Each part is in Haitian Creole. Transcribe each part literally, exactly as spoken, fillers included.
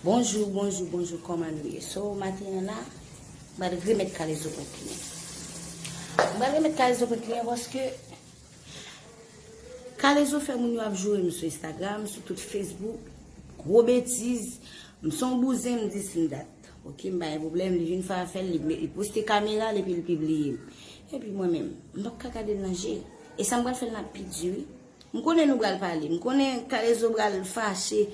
Bonjou, bonjou, bonjou, kòman nou ye? So, maten an la, m pral remèt kalezo pran kliyan. M pral remèt kalezo pran kliyan paske kalezo fè moun yo ap joure m sou Instagram, sou tout Facebook. Gwo betiz. M se yon bouzen, m di s m dat. Ok, m pa gen pwoblèm, li vin fè afè l, li, li poste kamera l epi l pibliye m. Epi mwen menm, m p ap ka gade l nan je. E sa m pral fè l nan pi di wi. M konnen nou pral pale. M konnen kalezo pral fache.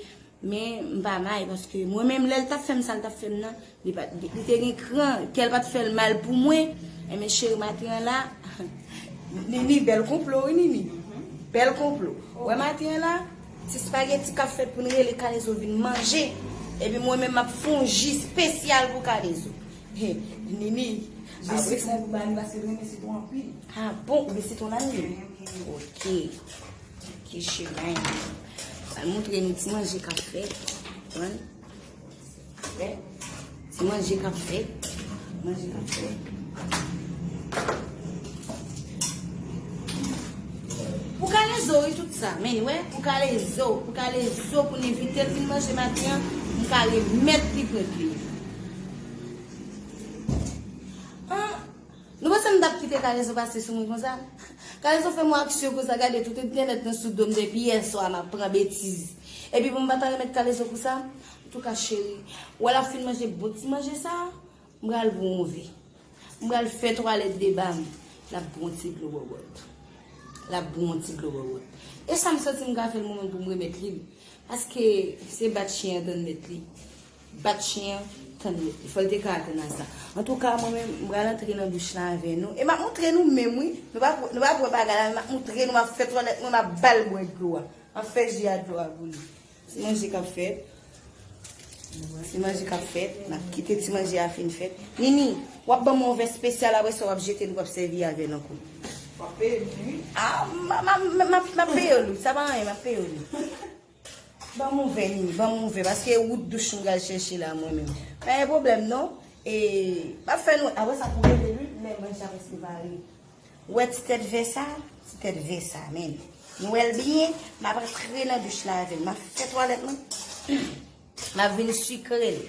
Men m pa may paske mwen menm lè l t ap fè m sa l t ap fè m nan, li pa, li, li te gen kran, kè l pa t fè l mal pou mwen. Enben cheri maten an la, Nini, bèl konplo wi Nini. Bèl konplo. Wè maten an la, ti spageti k ap fèt pou n rele kalezo vin manje. Epi mwen menm m ap fè yon ji espesyal pou kalezo. He, Nini, apre sa pou ba li paske l renmen sitwon anpil. Ah bon, ou gen sitwon la Nini? Ok. Ok, cheri. Al montre nou ti manje k ap fèt. Konprann? Wè. Ti manje k ap fèt. Manje k ap fèt. Pou kalezo, wi, tout sa. Men, wè, pou kalezo, pou kalezo, pou n envite l vin manje maten an, m ka remèt li pran kliyan. Ah, Nou panse m t ap kite kalezo pase sou mwen konsa? Kalezo fè m yon aksyon konsa, gade tout entènèt nan sou do m depi yè swa m ap pran betiz. Epi pou m pa ta remèt kalezo pou sa, antouka cheri, wè l ap fin manje bon ti manje sa, m pral pran yon vè. M pral fè twalèt de ba m, l ap bwè yon ti dlo bòbòt. L ap bwè yon ti dlo bòbòt. E sa m santi m ka fè l mwen menm pou m remèt li l. Paske se bat chen an tann mèt li. Bat chen an tann mèt li. Fò l te ka atann a sa. Antouka, mwen menm, m pral antre nan douch la avè nou. E m ap montre nou menm, wi. Nou pa, nou pa wè bagay la, men m ap montre nou, m ap fè twalèt mwen, m ap ba l bwè dlo a. M ap fè ji a dlo a pou li. Ti manje k ap fèt. Ti manje k ap fèt. N ap kite ti manje a fin fèt. Nini, w ap ban m yon vè espesyal, apre sa w ap jete l, w ap sèvi avè l ankò. W ap peye m, wi. Ah, m, m, m, m, m ap peye w, wi. Sa pa anyen, m ap peye w, wi. Ban m yon vè, Nini, ban m yon vè, paske wout douch m pral chèche la, mwen menm. Pa gen pwoblèm, non. E, m ap fè nou, apre sa pou rele, wi, men manje a prèske pare. Ou wè ti tèt vè sa? Ti tèt vè sa, men. Nou wè l byen, m ap rantre nan douch la avè l. M ap fè twalèt mwen. M ap vin sikre l.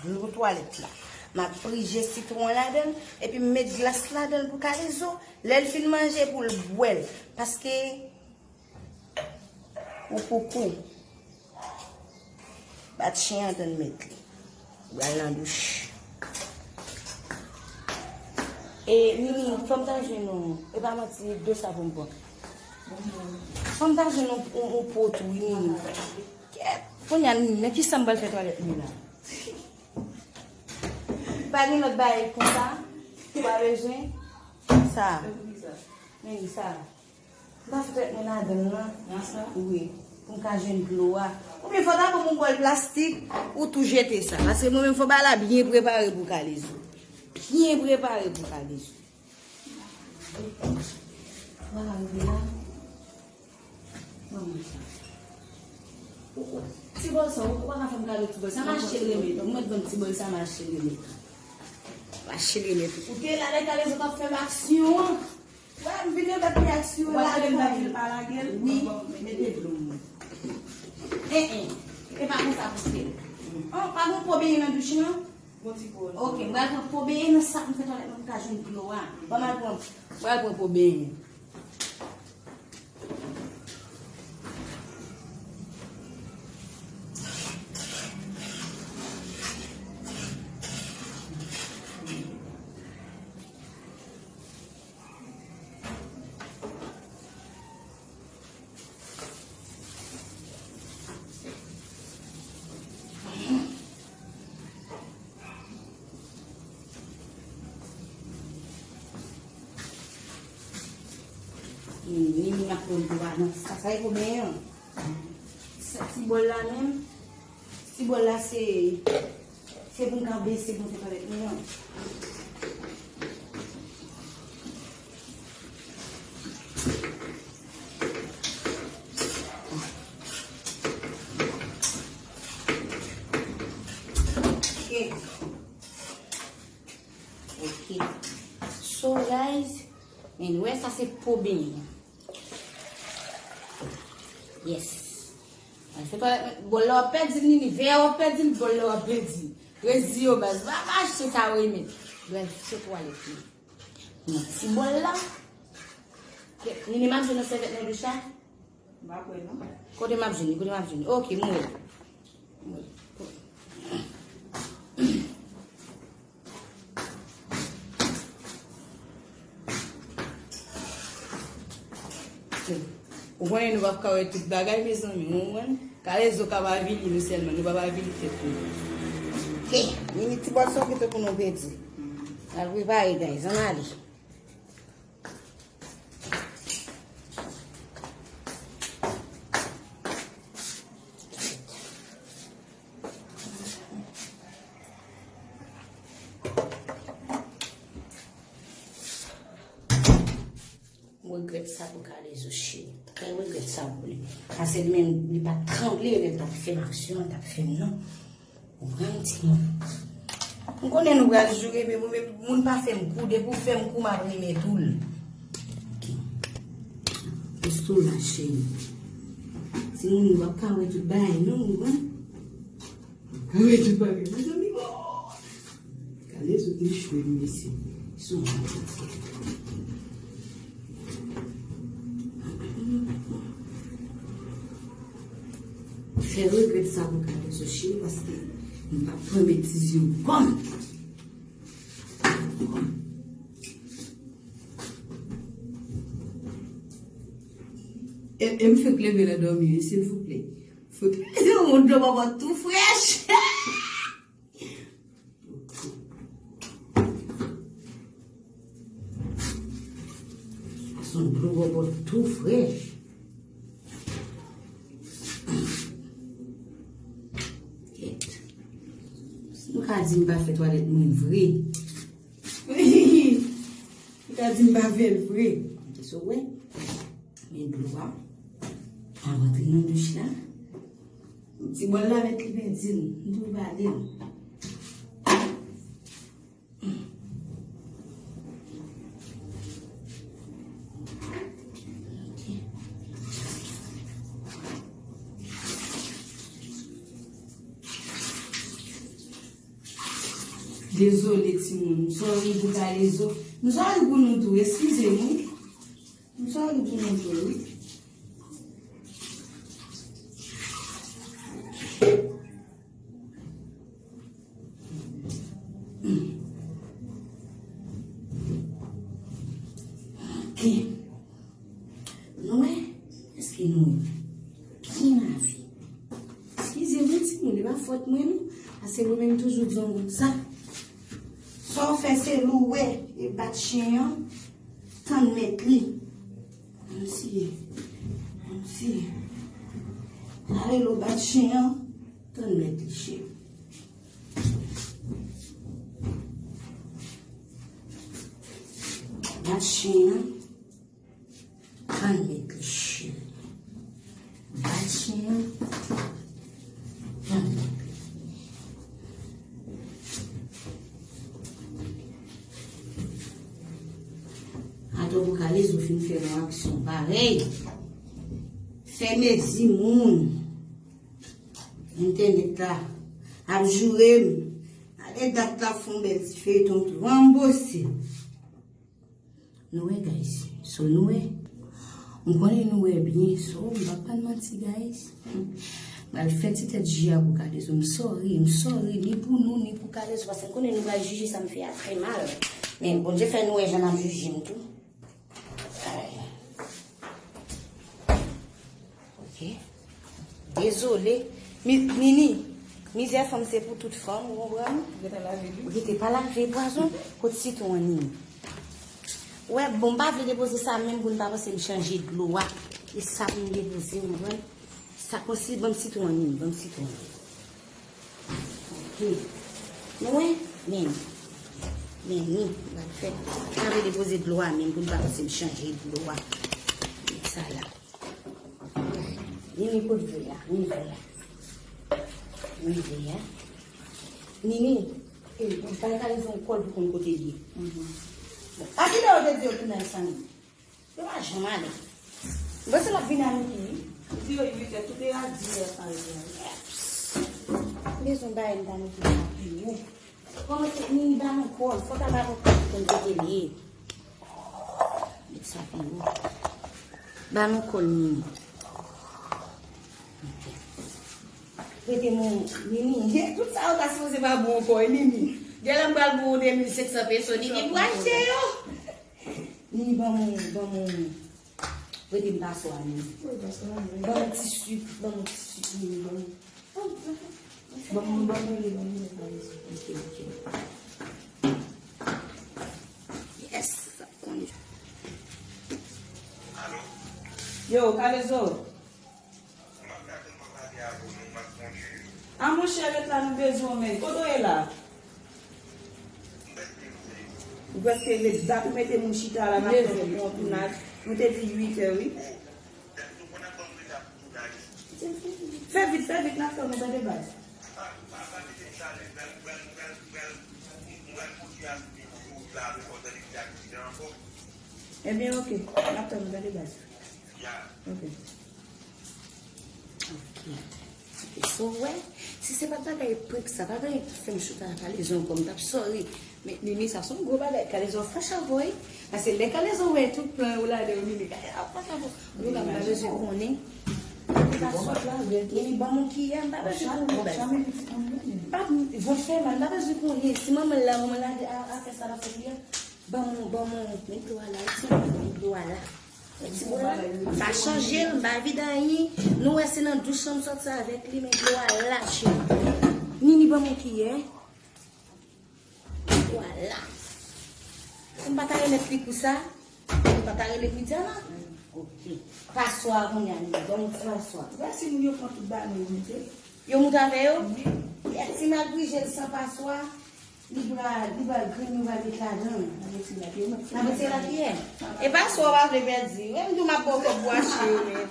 Dlo twalèt la. M ap prije sitwon ladan l, epi m met glas ladan l pou kalezo. Lè l fin manje, pou l bwè l. Paske Ou koukou. Bat chen an tann mèt li. Ou pral nan douch. E, Nini, fò m ta jwenn yon, e pa manti, dlo sa pou m pran. Fò m ta jwenn yon, yon, yon po tou, wi, Nini. Kèt, kounye a, Nini, nan ki sann m pral fè twalèt mwen la? Pa gen lòt bagay konsa? Ou pa bezwen? Sa. Nini, sa. M ta fè twalèt mwen ladan l lan. Nan sa? Wi. Pou m ka jwenn dlo a. Oubyen fò ta ban m yon bòl plastik, ou tou jete sa. Paske mwen menm fò bagay la byen prepare pou kalezo. Byen prepare pou kalezo. Fò bagay la. Ban mwen sa. Ou, ou, ti bòl sa, ou, ou pa ka fè m kado ti bòl sa. M achte l remèt. Ou mèt ban m ti bòl sa, m achte l remèt. M achte l remèt. Ou te la lè kalezo t ap fè m aksyon an. Wè, m vin remèt li aksyon an. Ou pa tande m t ap di l pa lage l? Wi. Bon, mete dlo m. En, en. E pa konsa pou fè l. An, pa gon po benyen nan douch lan? Gon ti po. Ok, m pral pran po benyen nan sak m fè twalèt mwen, m ka jwenn dlo a. Ban m al pran, m pral pran po benyen. Ni, ni moun ap pran dlo a nan sa, sa e pou benyen an. Sa ti bòl la menm, ti bòl la se, se pou m ka bese pou m fè twalèt mwen an. Ok. Ok. So, guys, men wè sa se po benyen. Yes. Al fè twalèt mwen, bòl la w ap pèdi l, Nini, vè a w ap pèdi l, bòl la w ap pèdi l. Reziye w baz, pa, pa achte sa w renmen. Brèf, fè twalèt mwen. Nan ti bòl la. Nini, m ap jwenn yon sèvyèt nan douch la? M pa kwè non. Kote m ap jwenn li? Kote m ap jwenn li? Ok, m wè. M wè. Ou konnen nou p ap ka wè tout bagay, mezanmi, ou konprann? Kalezo k ap avili nou sèlman, nou p ap avili tèt nou. Ok, Nini, ti bòl sa w kite pou nou pèdi. Al prepare, guys, ann ale. M regrèt sa pou Kalezo cheri. Mwen regrèt sa pou li. Paske li menm, li pa t tranble lè l t ap fè m aksyon an, l t ap fè m non. Ou konprann, timoun? M konnen nou pral joure, men mwen menm, moun pa fè m kou, depi w fè m kou, m ap renmen tou l. Ok. Plis tou la, cheri. Timoun, nou p ap ka wè tout bagay non, ou konprann? Wi, tout bagay. Mezanmi, oh! Kalezo te chwe, mesye. Sou mwen. Fè regrèt sa pou Kalezo cheri, paske m p ap pran betiz yo kòm. E, e m fèk leve nan dòmi, wi, silvouplè. Fout yon dlo bòbòt tou frèch. Sa se yon dlo bòbòt tou frèch. Kèt. Nou ka di m pa fè twalèt mwen vre. Li ka di m pa fè l vre. Kisa w wè? Men dlo a. Al rantre nan douch la. Ti bòl la mèt li pèdi l. M tou bale l. Ok. Dezole, timoun. M sòri pou Kalezo. M sòri pou nou tou. Eskize m, wi. M sòri pou nou tou, wi. Ok. Nou wè? Èske nou wè? Ki lavi? Eskize mwen, timoun, e pa fòt mwen, non. Paske mwen menm toujou di yon moun sa. Sa w fè se louwe e bat chen an, tann mèt li. Kòmsi, kòmsi. Ale lou bat chen an, tann mèt li, cheri. Bat chen an. Tann mèt li, cheri. Bat chen an. Tann mèt li. Atò pou Kalezo fin fè yon aksyon parèy. Fè mezi moun. Entènèt la ap joure m. Gade dat la fè yon bèl ti feyton tou. Ranbose. Nou wè, guys. So, nou wè. M konnen nou wè byen. So, m p ap pa n manti, guys. M pral fè ti tèt ji a pou Kalezo. M sòri, m sòri, ni pou nou, ni pou Kalezo. Paske m konnen nou pral jije sa m fè a trè mal. Men Bondye fè nou wè jan n ap jije m tou. Ay. Ok. Dezole. Mi-, Nini, mizè fanm se pou tout fanm, ou konprann? Ou gentan lave l, wi. Ou gentan pa lave pwazon, kot sitwon an, Nini? Ou wè, bon, m pa vle depoze sa menm pou n pa panse m chanje dlo a. E sa pou m depoze, ou konprann? Sa konsi, ban m sitwon an, Nini, ban m sitwon an. Ok. Nou wè? Men. Men ni, m pral fè. M ap depoze dlo a menm pou n pa panse m chanje dlo a. Met sa la. Nini, kot vè a? Ni vè a. Ni vè a. Nini, e, ou bay Kalezo yon kòl pou konn kote l ye. Mhm. Bon, a kilè yo te di yo tounen sa menm? Yo pa janm ale. Bon, se l ap vin ale tou, wi. Di yo uit è, tout e a dis è pare. Bezwen bagay m ta mete sa pi wo. Kòman se ni ba nou kòl, fò ta ba nou kòl pou n kote l ye. Met sa pi wo. Ba nou kòl Nini. Ok. Rete moun Nini. Tout sa yo ta sipoze pa bon ankò, e Nini. Gen lè m pral pou ou de mil senk san peso, Nini pral jere yo. Nini, ban moun, ban moun. Rete m pa swa, Nini. Ban moun ti sik, ban moun ti sik, Nini, ban moun. Ban moun, ban moun, ban moun, ban moun. Ok, ok. Yes, sa konn. Yo, Kalezo. A monchè, ret la, nou bezwen w, men. Kote w ye la? Ou prèske ret. Dat ou mete moun chita la, n ap fè yon tounaj. Nou te di uit è, wi. Fè vit, fè vit, n ap tann ou, tande baz. Ebyen, ok, n ap tann ou, tande baz. Ok. Ok. Ok, so, w wè, si se pa t bagay prank sa, pa t bagay ki fè m chita ak Kalezo ankò, m t ap sorry. Men, Nini, sa se yon gwo bagay. Kalezo fache avè w, wi. Paske lè Kalezo wè tout plan yo ladan yo, Nini, Kalezo ap fache avè w. Yo pa bezwen konnen. Nini, ban m yon kiyè, m pa bezwen konnen. Pa, vòt fè mal, m pa bezwen konnen. Si manman l la, manman l la, a, a fè sa l ap fè kiyè. Ban m, ban m, men dlo a la, wi, ti, men dlo a la. Ti bwè la, pa chanje l, m pa vide anyen. Nou wè se nan douch lan m sòti avèk li, men dlo a la, cheri. Nini, ban m yon kiyè. Dlo a la. Si m pa ta remèt li pou sa, m pa ta rele Widiana. Ok. Paswa a kounye a, Nini, ban m yon ti paswa. Gad si moun yo pran tout bagay yo mete. Yo moute avè yo? Wi. Ti malgrijel san paswa. Li pral, li pral grenn, nou pral met ladan. N ap retire lak yo, n ap fè. N ap retire lak yo. E paswa w pa vle pèdi. Menm tou m ap ba w kòb pou achte yo, men.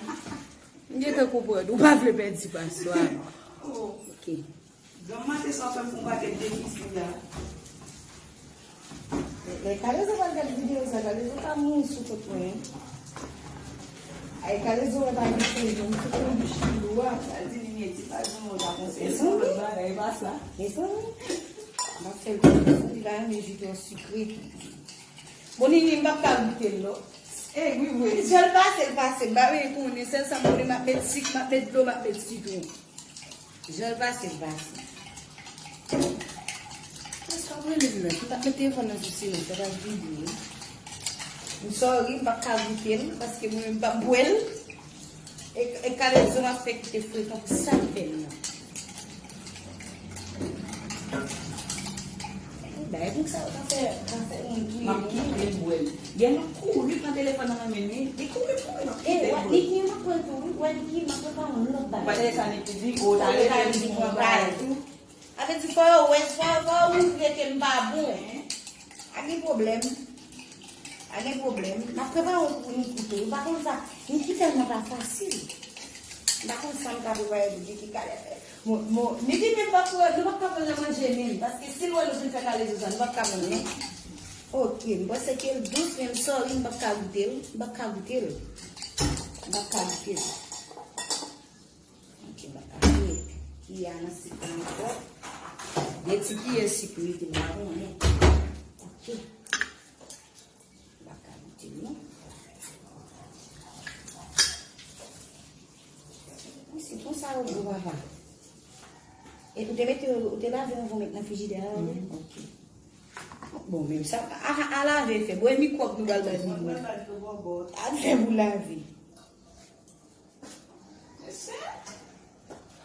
M gentan konprann. Ou pa vle pèdi paswa. Ok. Granm maten sa w fè m fè yon pakèt defisi la. Lè Kalezo pral gade videyo sa, Kalezo ka mouri sou kont mwen. Ay, Kalezo wè pa gen pwoblèm, m sot nan bouch li lou a. Sa di li meti pa di mwen ta konseye se yon lòt bagay, e pa sa. Mezanmi, m ap fè l konn li pa renmen ji twò sikre. Bon, Nini, m p ap ka goute l, non. E, wi, wi. Jan l pase, l pase. M pa vle konnen, sèl sa m konnen, m ap met sik, m ap met dlo, m ap met sitwon. Jan l pase, l pase. Èske w ap rele m nan? M t ap met telefòn nan sou silans, sa pa vibri, wi. M sorry, m p ap ka goute l, paske mwen menm m p ap bwè l. E, e Kalezo m ap fè kite frekan pou sa l fè m nan. Bay moun sa yo ka fè, ka fè moun touye moun. M ap kite l bwè l. Gen moun kouri pran telefòn nan men li. Li kouri, kouri, m ap kite l bwè l. Niki, m ap pran l tou, wi. Wè, Niki, m ap pran yon lòt bagay. Ou pa tande sa Niki di? O, ta rele m pou yon bagay tou. A vle di, fò yo wè, fò, fò yo montre ke m pa bon. Pa gen pwoblèm. Pa gen pwoblèm. M ap prepare yon pou Niki tou. Ou pa konn sa. Niki tèlman pa fasil. M pa konn sa m ka prepare pou Niki kalè fè. Bon, bon, Niki menm pa pou, nou pa ka pran nan manje menm. Paske si l wè nou fin fè kalezo sa, nou pa ka pran non. Ok, m panse ke l dous, men m sorry, m pa ka goute l. M pa ka goute l. M pa ka goute l. Ok, m pa ka goute. Kiyè a nan sik la ankò. De ti kiyè sik wi, m pa konnen. Ok. M pa ka goute l non. Wi, sitwon sa yo gwo papa. E ou te mete, ou te lave anvan w met nan frijidè a, wi? Mhm, ok. Bon, menm sa, a, a, a lave fè. Bon, e mikwòb nou pral bay nou. A fè pou lave.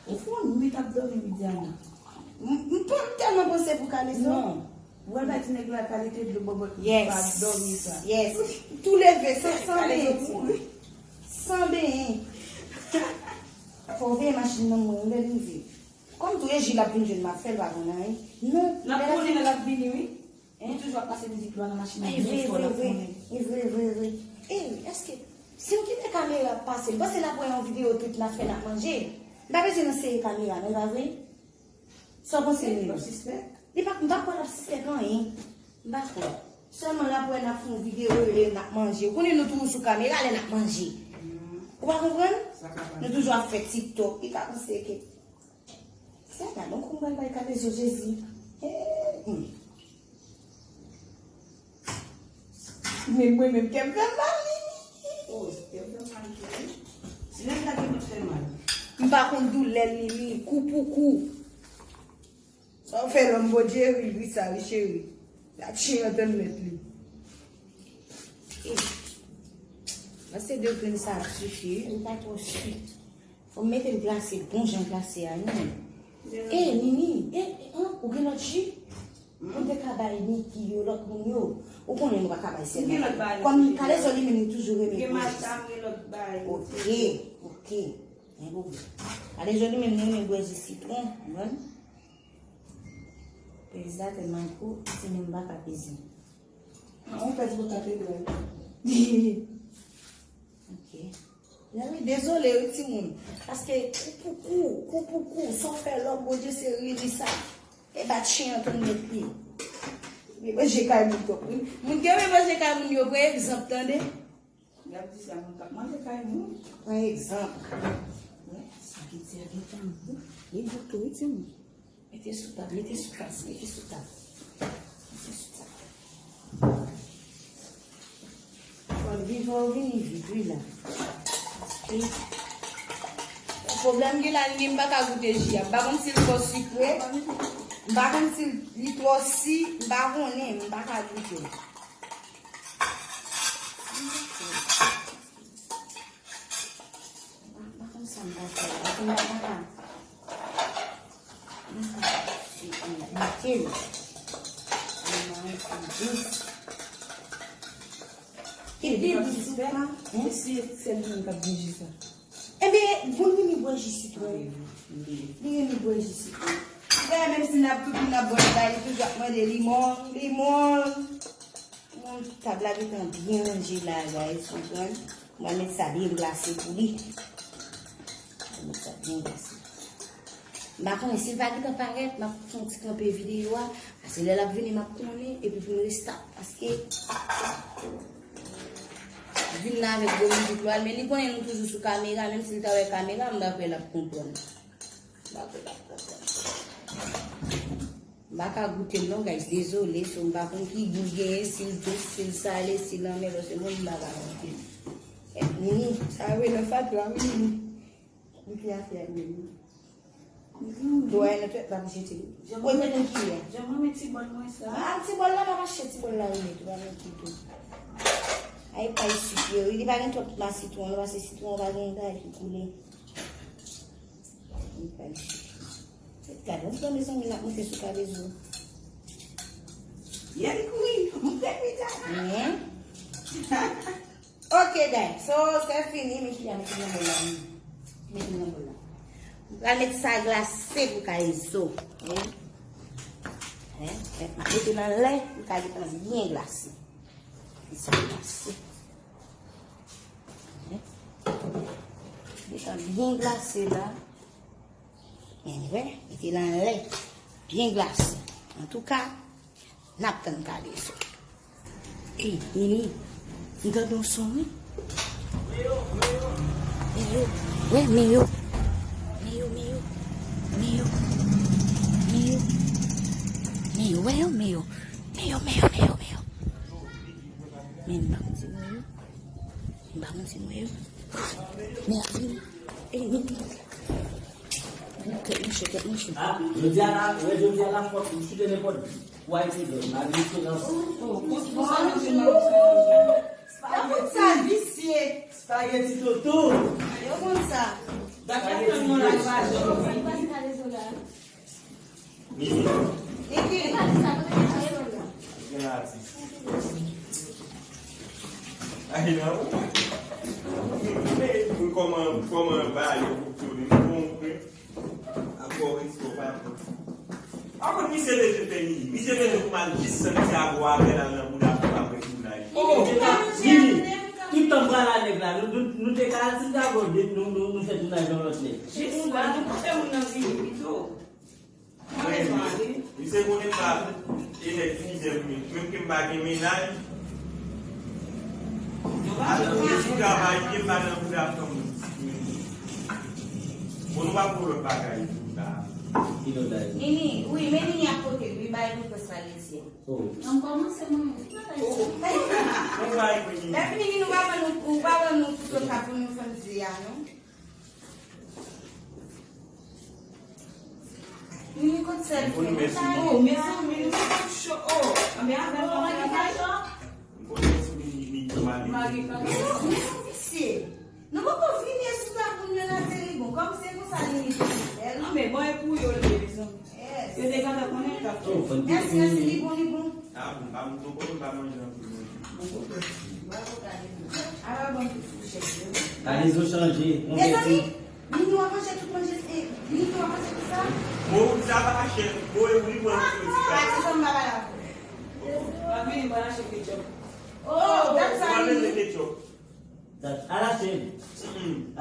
Ou fè yon nwit ap dòmi, Widiana. M, m, m tèlman panse pou kalezo. Non. Ou wè bay ti nèg la kalite dlo bòbòt li pa dòmi sa. Yes. Tou leve, san, san benyen. San benyen. Fò w veye machin nan mwen, lè l rive. Kòm tou e ji l ap vin jwenn m ap fè l pa konn anyen. Non. N ap konnen lè l ap vini, wi. Hein? Ou toujou ap pase mizik lwa nan machin nan byen fò, l ap konnen. E vre, vre, vre. E, èske, si m kite kamera ap pase, m panse l ap wè yon videyo tout n ap fè n ap manje. M pa bezwen nan sere kamera, non, e pa vre? Sa w panse, Nini? L ap sispèk? Li pa, m pa kwè l ap sispèk anyen. M pa kwè. Sèlman l ap wè n ap fè yon videyo e n ap manje. Ou konnen nou toujou sou kamera lè n ap manje. Ou pa konprann? Nou toujou ap fè TikTok. Li ka panse ke. Se la, donk, ou pral bay kalezo Jezi. Hey. Men mwen menm, kè m fè m mal, Nini. Oh, kè m fè m mal, cheri. Si lè m ta gen pou fè mal. M pa konn doulè l, Nini. Kou pou kou. Sa w fè lòm Bondye ri, ri sa, wi, cheri. La chen an tann mèt li. Mwen se de grenn sa ap sifi, wi, m pa twò si. Fò m mete l glase, bon jan glase a, non. E, Nini, e, e, an, ou gen lòt ji? Ou te ka bay Niki yo, lòt moun yo. Ou konnen nou pa ka bay sèl. Kòm Kalezo li menm, li toujou renmen bwè ji. Ok, ok. Gen pwoblèm. Kalezo li menm, li renmen bwè ji sitwon, ou konprann? Pèz la tèlman gwo, ti menm pa ka peze. An, ou pèz pou katedral. Ok. Wi, dezole, wi, timoun. Paske kou pou kou, kou pou kou, sa w fè lòm, Bondye se ri li sa. E bat chen an tann mèt li. Li manje kay moun twòp, wi. Moun ki renmen manje kay moun yo, pran egzanp, tande. Y ap di sa, moun k ap manje kay moun. Pran egzanp. Wè, sa ki di a gen tanbou. Li gou tou, wi, timoun. Mete sou tab, mete sou kas, mete sou tab. Mete sou tab. Fò l vivan, ou vini vit, wi, la. Paske pwoblèm gen la, li, m pa ka goute ji a. M pa konn si l twò sikre. M pa konn si li twò si, m pa konnen, m pa ka goute. M pa konn sa m ta fè la. Paske m pa ka. M pa ka goute l. Li dous. Li dous ou pa? E si se li menm k ap bwè ji sa? Ebyen, pou l vini bwè ji sitwon. Li renmen bwè ji sitwon. Li pa menm si n ap tout moun ap bwè l, li toujou ap mande limon, limon. Bon, tab la gentan byen ranje la, guys, konprann? Mwen met sa byen glase pou li. Mwen met sa byen glase. M pa konnen si l pa gentan parèt, m ap fè yon ti kanpe videyo a. Paske lè l ap vini, m ap konnen, epi pou m restart. Paske vin la avèk gwo mizik lwa, men li konnen nou toujou sou kamera, menm si l ta wè kamera, m pa kwè l ap konprann. M pa kwè l ap konprann. M pa ka goute l non, guys, dezole, so m pa konn ki gou l genyen, si l dous, si l sale, si l anmè, paske mwen, m pa ka goute l. Nini, sa yo nan fatra, wi, Nini. Goute afè a, Nini. Do a nan twèt, pa pou jete l. Ou mete nan kiyè. Jan mwen met ti bòl mwen sa. Ah, ti bòl la, pa mache, ti bòl la, ou mete, ou pa mete tou. Ay, pay sik yo, li pa gen twòp ma sitwon, non, paske sitwon pa gen bagay ki koule. Li pay sik. Gade, yon pran mezanmi, l ap moute sou Kalezo. Yè li kouri, moute pita. Men. Ok, guys. So, se fini, men ki a mete nan bòl la. Mete nan bòl la. M pral met sa glase pou Kalezo. Wi. Hein? Mete nan lè, pou Kalezo byen glase. Byen glase. Hein? Mete byen glase la. Anyway, mete l anlè. Byen glase. Antouka, n ap tann Kalezo. Ey, Nini, m tande yon son, wi. Meyo. Wè, Meyo. Meyo, Meyo. Meyo. Meyo. Meyo, wè yo, Meyo. Meyo, Meyo, Meyo, Meyo. Men m pa konn si Meyo. M pa konn si Meyo. Men ap vini. Ey, Nini. Kèt mouche, kèt mouche. Ah, jodi a la, wè, jodi a la fòt, ou chite nenpòt. Ou Ayiti, la diferans. Yo konn sa visye. Spaghetti Toto. Yo konn sa. Spaghetti Toto. Nini. Nini. Gen atis. Ay, non. Pou kòman, kòman ba yo pou tourne. Bon, Akò resto pa bon. Pa konn misye bezwen fè Nini. Misye bezwen pou m al jis Santiago avè l al nan bouda pou m ap wè tounaj. Oh, Nini, tout tan m pral a nèg la, nou, nou, nou te ka al Santiago, nou, nou, nou fè tounaj yon lòt nèg. Jis la, nou pa fè moun nan vini pito. Mwen, misye konnen m pa e nèg fidèl, menm ke m pa gen mennaj. Alò, m sou travay, m pa nan bouda fanm. Bon, nou pa pou lòt bagay tou la. Ki lòt bagay? Nini, wi, men Nini ap pote l, wi, bay nou pwès la, Letiè. Oh. An kòmanse mwen. Ou bay pou Nini. Lè fini, Nini, ou pa ban nou, ou pa ban nou tout sa pou nou fè di a, non? Nini, kot sèl fè? Oh, mezanmi, nou sot cho. Oh, anben avè l. Mezanmi, mezanmi, visye. Nou poko vini sou sa pou nou nan tele bon. Kòm se konsa li mete sou fè l. Non, men bon, e pou yo l ye, mezanmi. Yes. Yo te gentan konnen l t ap fè. Mèsi, mèsi, li bon, li bon. Ah, bon, pa m poko pa manje anpil manje. Bravo, Kalezo. Ala bon ti fouchèt yo. Kalezo chanje. Mezanmi, Nini w ap manje tout manje, e, Nini w ap manje tout sa? Bon, sa pa chè. Bon, e wi, bon, pa ti sa m pa pale avè w. M ap vini, m pral achte ketchup. Oh, dat sa, Nini. Ketchup. Al achte l.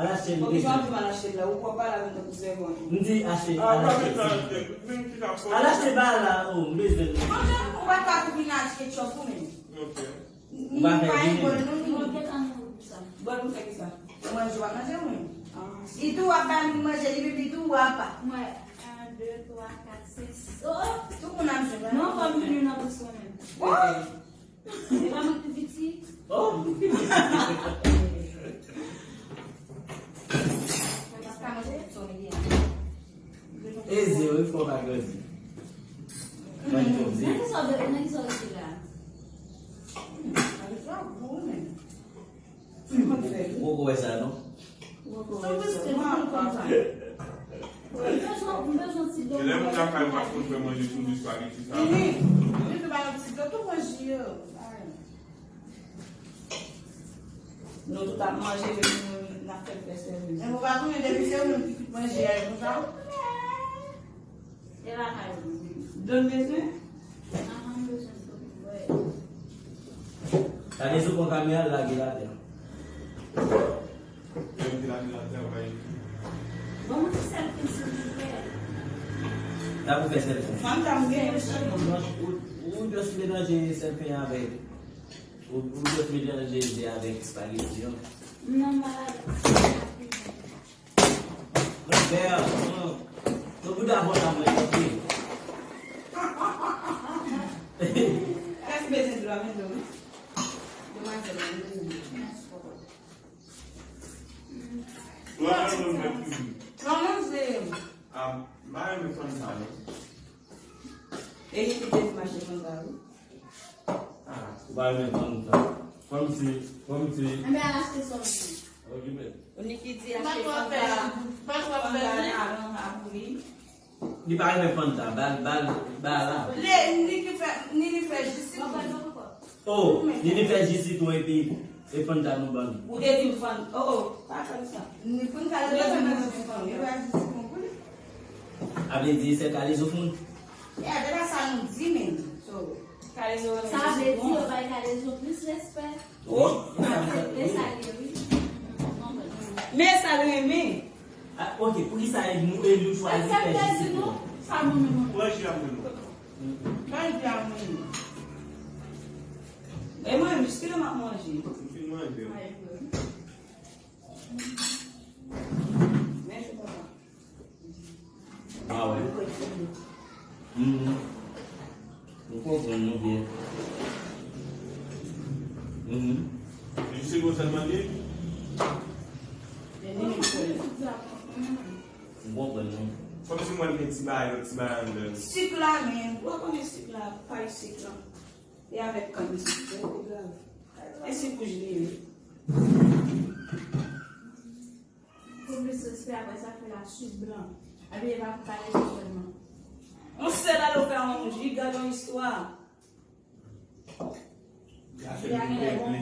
Al achte l. Bon, kijan w di m al achte l la? Ou pwòp pale avè m tankou sèvant. M di achte, al achte. Al achte ba la, oh, m bezwen l. Bon, men ou pa ka pou vin achte ketchup ou menm. Ok. Ou pa fè vini. Bon, nou fè ki sa? Manje w ap manje mwen. Li tou w ap ba li manje, li pipi tou w ap. Mwen, un, deux, trois, quatre, cinq, six. Oh, oh. Tout moun ap jwenn. Non, fò m vini nan pous mwen menm. Oh! E pa mwen ki pi piti. Oh! Eze, wi, fò pa grandi. Nan ki sa w, nan ki sa w rete la? Ou poko wè sa, non? Ou poko wè sa. Mwen bezwen, mwen bezwen ti dlo. Lè moun lakay ou pa konn fè manje sou li, espageti sa. Nini, li tou ba nou ti dlo, tou manje yo. Nou tout ap manje, men nou n ap fè l fè sèvis. Men ou pa konnen depi se ou menm ki tout manje a, e konsa. E lakay ou. Dlo n bezwen? Aha, m bezwen dlo pou bwè. Kalezo pran kamera l lage l atè. Lè m te lage l atè, w pa ye. Ban mwen ti sèl pen silvouplè. Sa pou fè sèl pen. Fanm ta m gen yon sèl non. Ou, ou just melanje sèl pen avèk, ou, ou just melanje ze avèk espageti an. Non, m pa lave. Mwen fè, non. Mwen pou davò la, mwen, ok. Kès bezwen dlo a, men dlo, wi. Demwazèl la, mwen bezwen dlo. Mwen manje. Ah, m pa renmen fann sa, non. E gen ki te di m achte fann sa, wi. Ah, ou pa renmen fann sa. Fann se, fann se. Enben, al achte sa w vle. Ok, men. Ou ni ki di achte fann sa, fann sa nan, nan, nan, nan, Li pa renmen fann sa, ba l, ba l, ba l la. Li, li ki fè, li, li fè jisi tou. Oh, li, li fè jisi tou epi, e fann sa nou ban li. Ou te di m fann, oh, oh, pa fè sa. Li fann sa, li pa fè nan jisi fann, li pa jisi fann pou li. A vle di, se Kalezo fann. E, se pa sa nou di, men. So, Kalezo renmen jisi fann. Sa vle di, yo bay Kalezo plis respè. Oh, e sa, e sa li ye, wi. Men sa l renmen. Ah, ok, poukisa e nou, e nou chwazi fè jisi pou ou? Sa nou menm. Mwen, jis ap mwen. Bay di a mwen. E mwen, jis kilè m ap manje? M fin manje. Men, je papa. Ah, wi. Mhm. Ou konprann nou byen. Mhm. Li se konsa l mande? Ou konprann nou. Kòmsi mwen gen ti bagay, yon ti bagay anndan. Sik la, men. Ou pa konnen sik la, pay sik la. E avèk kann sik, se pi grav. E sik wouj li ye. Pou plis respè, apre sa, fè la sik blan. Epi, e pa pou Kalezo sèlman. On sèl alò fè yon moun, li gade yon istwa. Li a fè kè m ple.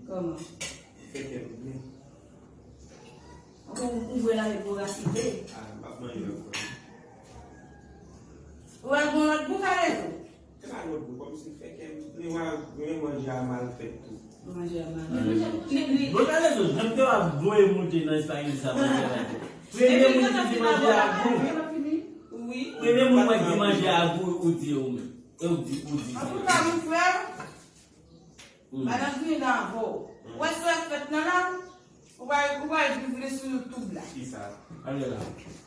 Kòman? Li fè kè m ple. Ankò ou, ou vwe lave pou rasible. Ah, m ap manje ankò. Ou al gon lòt bou, Kalezo? Se pa lòt bò, kòmsi fè kè m, li wè, men manje a mal fèt tou. Manje a mal fèt. Bon, Kalezo, jan m te w ap voye monte nan espageti sa, manje a mal fèt. Premye moun ki di manje a gou. Wi. Premye moun mwen di manje a gou, ou di ou menm. E ou di, ou di. Antouka, mon frè, madanm vini nan avè w. Ou wè sa k fèt nan la? Ou pral, ou pral viv li sou YouTube la. Kisa? Ale la.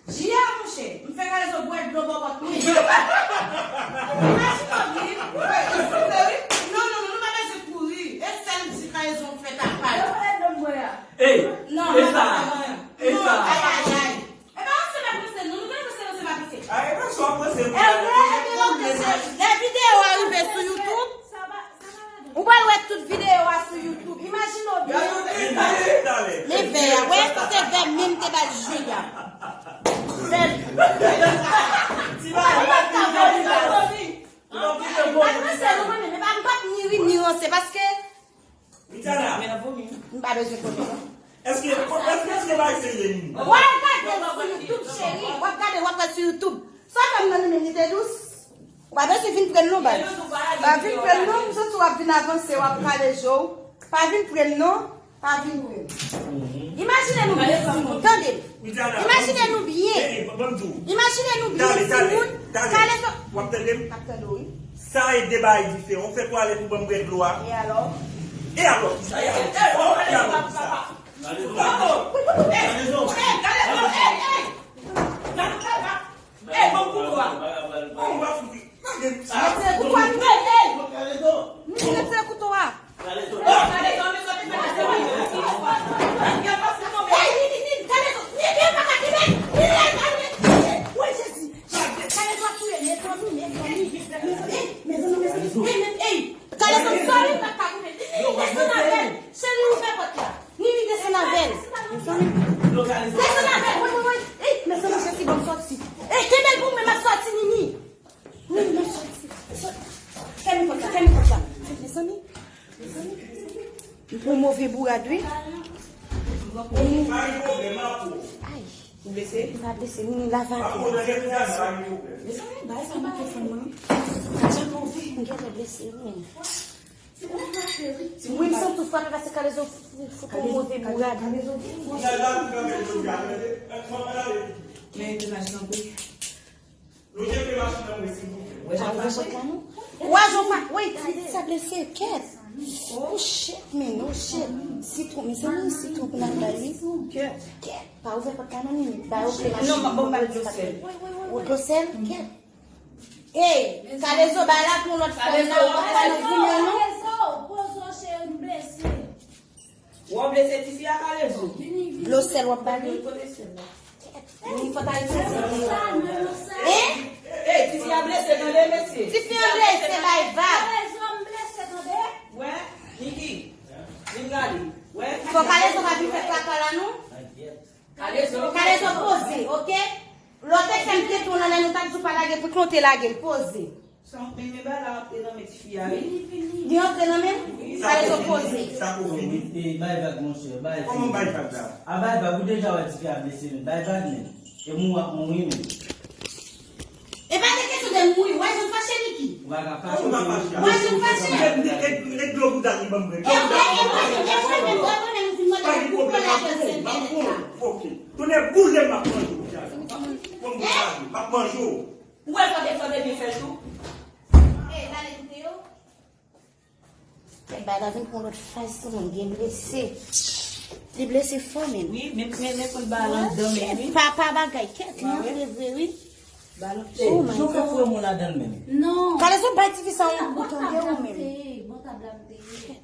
Jia, monchè, m fè Kalezo bwè dlo bò pòt mwen. Imajine w, wi. Wi, eskize, wi. Non, non, non, nou pa bezwen kouri. E sèl di Kalezo fè tapaj. Yo, e dlo m bwè a. Ey, non, e sa, e sa. Ay, ay, ay. E pa ranse m ap ranse, non, nou pa ranse, ranse m ap ranse. A, e pa sou ap ranse, e vre, e vre, lè videyo a rive sou YouTube. Ou pral wè tout videyo a sou YouTube. Imajine w byen. Men vè a, wè, se vè menm te bay jwi a. Vè. Ti bagay, wè, ti bagay. Al pase nou mwen menm, e pa m p ap ni ri ni ranse, paske. Mityana. M pa bezwen konnen, non. Èske, èske, èske bay serye, Nini? W ap gade sou YouTube, cheri. W ap gade, w ap wè sou YouTube. Sa fè m nan li menm, li te dous. Ou pa bezwen vin pre l non, baz. Pa vin pre l non, m santi w ap vin avanse, w ap kale je w. Pa vin pre l non, pa vin pre l. Imajine nou byen, timoun, tande m. Imajine nou byen. Imajine nou byen, timoun. Kale zo. W ap tande m? M ap tande w, wi. Sa e de bagay diferan. Ou fè pwale pou ban m bwè dlo a. E alò? E alò? Kisa e alò? E alò? Kisa? Kale zo. Kale zo. Ey, ban m kouto a. Ban m kouto a. Retire kouto a, nou mete. Retire kouto a. Ey, Nini, Nini, Kalezo, Nini, pa ka kibe. Nini, pa ka kibe. Woy, Jezi. Kalezo ap touye, mezanmi, mezanmi. Mezanmi, mezanmi, mezanmi. Ey, men, ey. Kalezo, sorry, m pa ka kibe. Nini, desann avè l. Cheri, ouvè pòt la. Nini desann avè l. Desann avè l. Woy, woy, woy. Ey, mezanmi, Jezi, ban m sòti. Ey, kenbe l pou mwen, m ap sòti, Nini. Nini, m ap sòti. Fèmen pòt la, fèmen pòt la. Mezanmi, mezanmi, mezanmi. M pran move bourad, wi. Ay. Ou blese? M pa blese, Nini, lave atè. Mezanmi, bagay sa manke fè mwen. Jan move, m genlè blese, wi. Wi, m santi w frape paske Kalezo fout ou move bourad. Men te mache tankou. Ou a jwe pa, wi, ti sa blese, kèt. Oh shit, men, oh shit. Sitwon, mezanmi, sitwon pou n al bay, wi. Kèt. Pa ouvè pòt la non, Nini. Ba yo kle machin. Non, bon, ba dlo sèl. Ou dlo sèl? Kèt. Ey, Kalezo, bay la pou yon lòt fòm nan, ou pa ka nan goumen non. Kalezo, poze w cheri, m blese. Ou blese tifi a, Kalezo? Dlo sèl w ap ba li? Wi, fò ta itilize dlo. Hein? Ey, tifi a blese, tande, mesye. Tifi an blese, bay vag. Kalezo, m blese, tande. Wè, Niki, vin gade. Wè. Fò Kalezo pa vin fè traka la non. Kalezo. Kalezo poze, oke? Lè w te fè m tete w nan men nou t ap di w pa lage pou ki w te lage l, poze. San men men bagay la rantre nan men tifi a wi. Li rantre nan men m? Kalezo poze. Sa pou fini. E bay vag monchè, bay. Kòman bay vag la? A bay vag, ou deja wè tifi a blese men, bay vag men. E mou w ap mouri men. E pa de kesyon de mouri, w wè jan m fache Niki. Ou pa ka fache. Ou pa fache. W wè jan m fache. E dlo bouda ki ban m bwè. E mwen, e mwen, e mwen menm, e mwen menm, m fin mande pou pran lajan sou entènèt la. Ok. Tounen boule m ap manje w. Bon, bon, m ap manje w. Ou wè sa te, sa te byen fè tou? Ey, l ale koute yo. Kèt, bagay la vin pran lòt faz, timoun gen blese. Li blese fò menm. Wi, men men men konn bagay la anndan men wi. Pa pa bagay, kèt, li antre vre wi. Oh my God. Jan w fè foure men w ladan l menm. Non. Kalezo bay tifi sa yon kou tande ou menm. Bon tab la m te ye.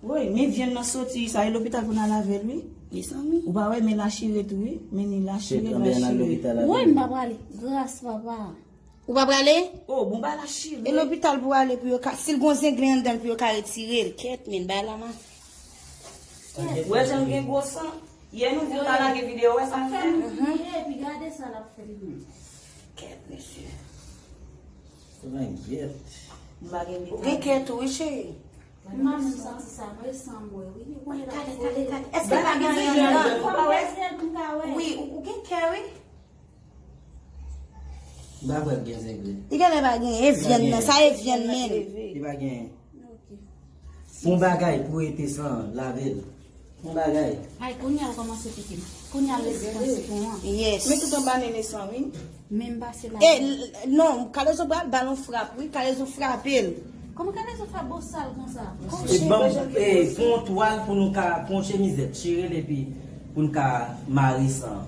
Woy, men vyann nan soti, sa e lopital pou n al avè l wi. Mezanmi. Ou pa wè men la chire tou wi. Men ni la chire, bra chire. Woy, m pa prale. Gras papa. Ou pa prale? Oh, bon ba la chire. E lopital pou ale pou yo ka, si l gon zenglen anndan l pou yo ka retire l. Kèt men, bay la ma. Wè jan l gen gwo san. Yè nou vin pa lage videyo, wè sa l fè. Fè nou kriye, epi gade sa l ap fè nou. Kèt mesye. Ou gen kè tou wi cheri. Mwen menm santi sa vre san mwen wi. Tande, tande, tande. Èske pa gen anyen anndan? Wi, ou gen kè wi. M pa kwè gen zenglen. Li genlè pa gen, e vyann nan, sa e vyann men. Li pa gen. Fon bagay pou ete san lave l. Fon bagay. Ay, kounye a l kòmanse pikim. Kounye a l rezitan sitwon an. Yes. Men tout anba nene san wi. Men m pase la. E, non, Kalezo pral ba l yon frap wi, Kalezo frape l. Kòman Kalezo fè bosal konsa? E ban m, e, pran yon twal pou nou ka, pran yon chemizèt, chire l epi pou n ka mare san.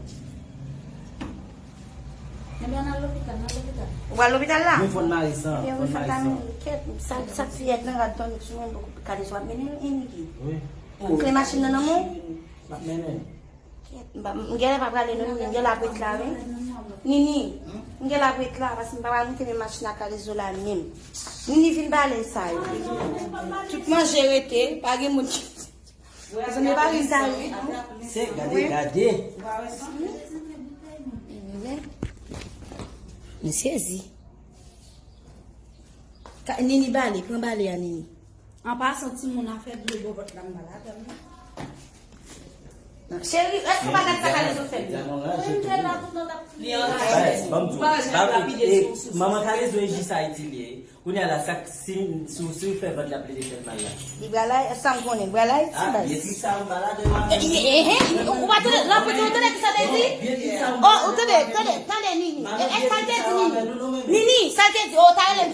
Ebyen, ann al lopital, ann al lopital. Ou al lopital la? Mwen fòn mari san, Ebyen, fòn wi, fè mari tan san. Kèt, sa, sa fè yèt nan rad tann sou mwen, poko Kalezo ap mennen l, Eniki. Wi. Ou kle machin nan nan men w? M ap mennen. Kèt, m pa- m genlè pa prale non, Nini, m genlè ap ret la, wi. Nini, m genlè ap ret la, paske m pa pral moute men machin ak Kalezo la menm. Nini, vin bale sa yo. Tout manje rete, pa gen moun ki. Mezanmi, pa ri sa, wi. Se, gade, gade. M sezi. Ka- Nini bale, pran bale a, Nini. An pasan, timoun, afè dlo bò vant la m pa ladan l non. Cheri, èske w pa gad sa Kalezo fè m? Mwen m te la tout nan tap Ban m di w, ba- e, manman Kalezo e jis Ayiti li ye. Kounye a la, sa k- si, si, si w fè vant la plede fè mal la. Li pral la, sa m konnen, pral la, ti Ah, baz. Beatrice sa m pa ladan. Ou pa tande, la pou di, ou tande ki sa te di? Oh, ou tande, tande, tande, Nini. Èske sa l te di, Nini? Nini, sa l te di, oh, ta rele m